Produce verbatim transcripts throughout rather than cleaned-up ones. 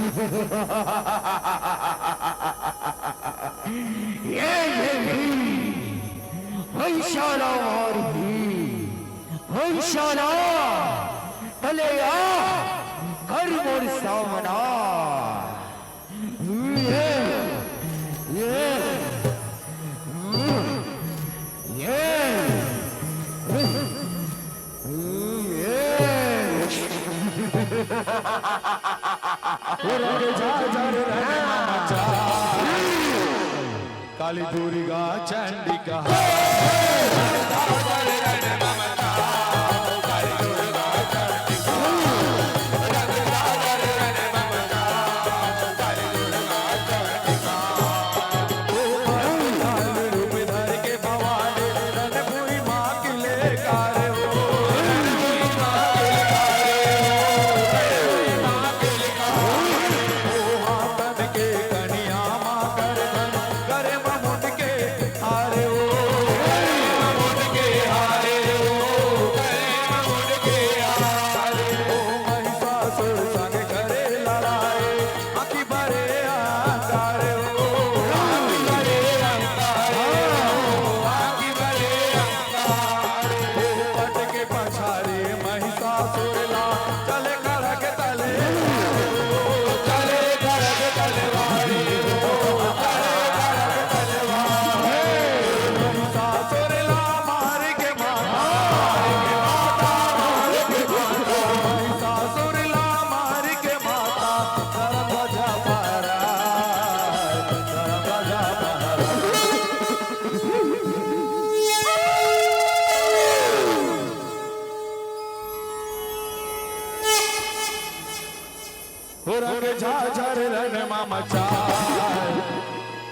ये देवी, भैंसा ला मारही, भैंसा ला, तले आ, कर मोर सामना। ये, ये, ये, ये। काली दुर्गा चंडिका।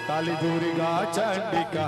काली दुर्गा चंडिका।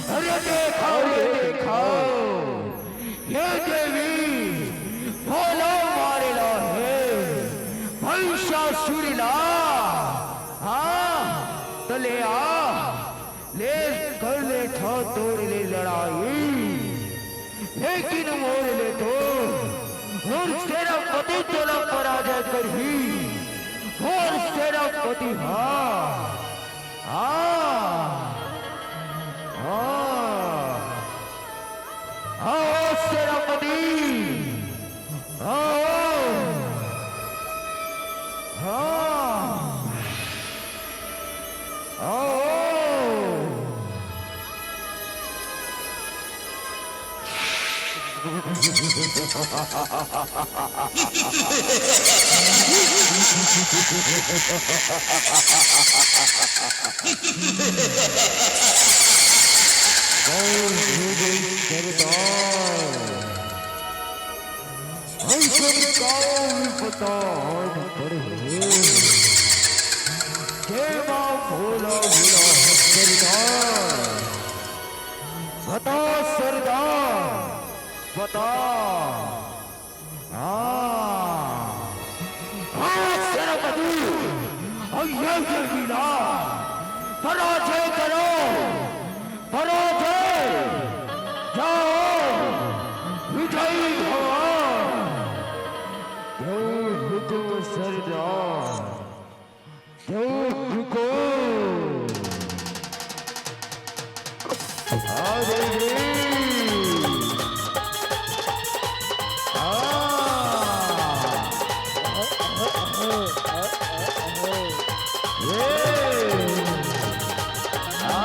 अरे देखो, अरे देखो, ये देवी भोला मारेला हे, महिषासुर ला। हाँ, त ले आ, ले कर ले था तोर ले लड़ाई, लेकिन मोर ले तो मोर सेनापति तोला पराजय करही। मोर सेनापति, हाँ, हाँ, हाँ, हाँ, सेनापति, हाँ, हाँ। आओ। अइसन का विपत आन पड़े हे, जेमा भोला भोला सरदार। बता सरदार, बता। हाँ, हाँ, सेनापति, अउ ये देवी ला पराजय करो, पराजय। अरे रे। आ। ए। आ।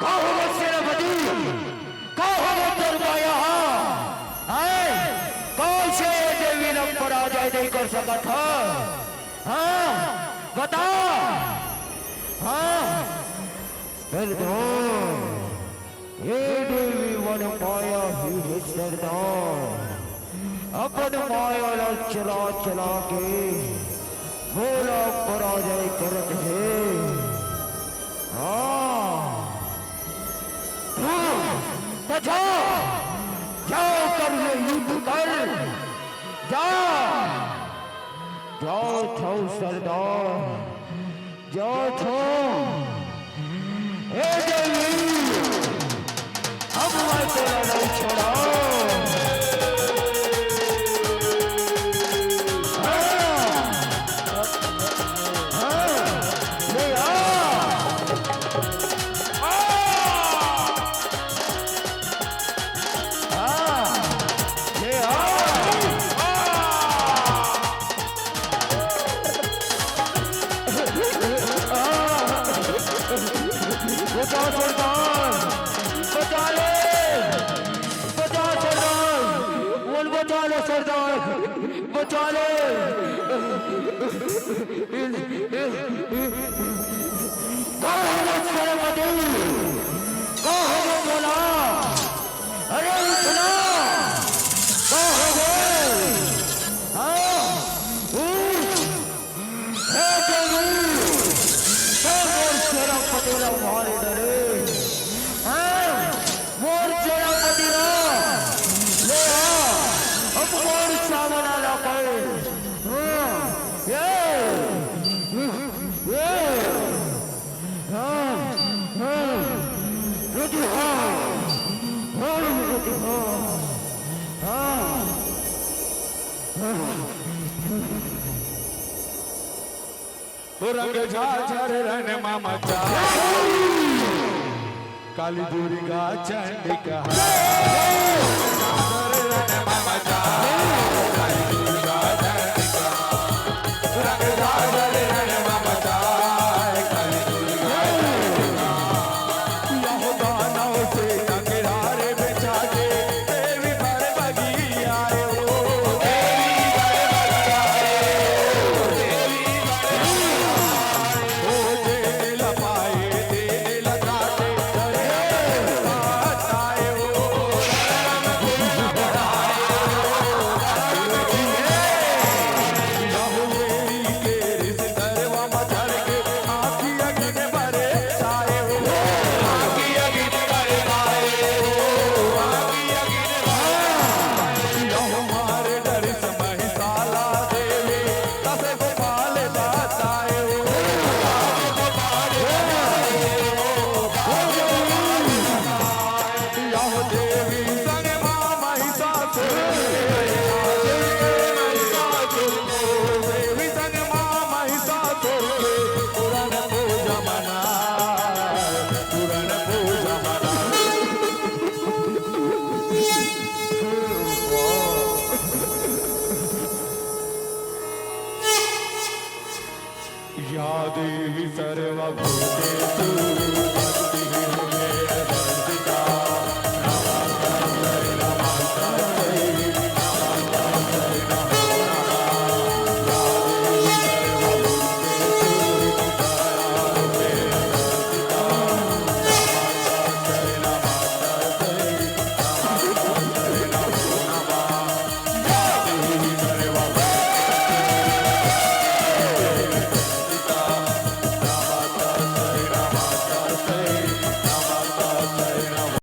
का हो सेनापति? का हो तोर माया हा? हैं? कइसे ये देवी ल पराजय नइ कर सकत हा? हाँ, बता। हाँ, सरदार, ये देवी मन माया ही हे सरदार। अपन माया ल चला चला के मोला पराजय करत हे। हाँ। हाँ, त जा, जा ओकर ले युद्ध कर, जा, जा छौ सरदार, जा छौ। हे देवी, अब मैं तोला नहीं छोड़ा। हाँ। हाँ, ले आ। आ। हाँ, ले आ। आ। बचा सरदार, बचा ले, बचा सरदार, बोल बचा ले सरदार। बचा ले। कहाँ है वो सेनापति? कहाँ है वो भोला? अरे उठना। कहाँ है वो? हाँ? उठ। हे देवी, तो मोर सेनापति ला मारे डरे। हाँ? मोर सेनापति ला ले आ, अब मोर सामना ला कर। हाँ, ये, ये, हाँ, हाँ, रुक, हाँ, हाँ, रुक, हाँ, हाँ, हाँ। ओ रंग झाझर रन मामा चा, काली दुर्गा चंडिका।